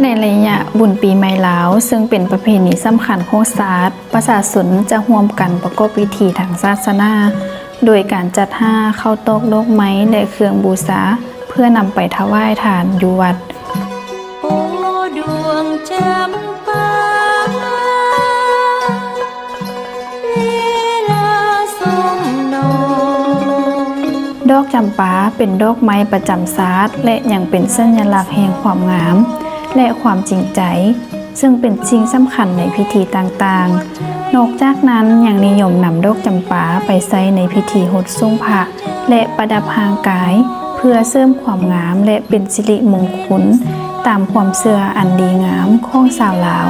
ໃນໄລຍະບຸນປີໃໝ່ລາວ ເຊິ່ງເປັນປະເພນີສຳຄັນຂອງຊາດ, ປະຊາຊົນຈະຮ່ວມກັນປະກອບພິທີທາງສາສະໜາ ໂດຍການຈັດຫ້າເຂົ້າຕອກດອກໄມ້ ແລະ ເຄື່ອງບູຊາ ເພື່ອນຳໄປຖວາຍທານຢູ່ວັດ. ໂອ້ ດວງຈຳປາ ເວລາສົມນອນ. ດອກຈຳປາເປັນດອກໄມ້ປະຈຳຊາດ ແລະ ຍັງເປັນສັນຍະລັກແຫ່ງຄວາມງາມ ແລະ ຄວາມຈິງໃຈ ເຊິ່ງເປັນສິ່ງສຳຄັນໃນພິທີຕ່າງໆ. ນອກຈາກນັ້ນ ຍັງນິຍົມນຳດອກຈຳປາໄປໃຊ້ໃນພິທີຫົດສົງພະ ແລະ ປະດັບຮ່າງກາຍ ເພື່ອເສີມຄວາມງາມ ແລະ ເປັນສິລິມົງຄຸນ ຕາມຄວາມເຊື່ອອັນດີງາມຂອງຊາວລາວ.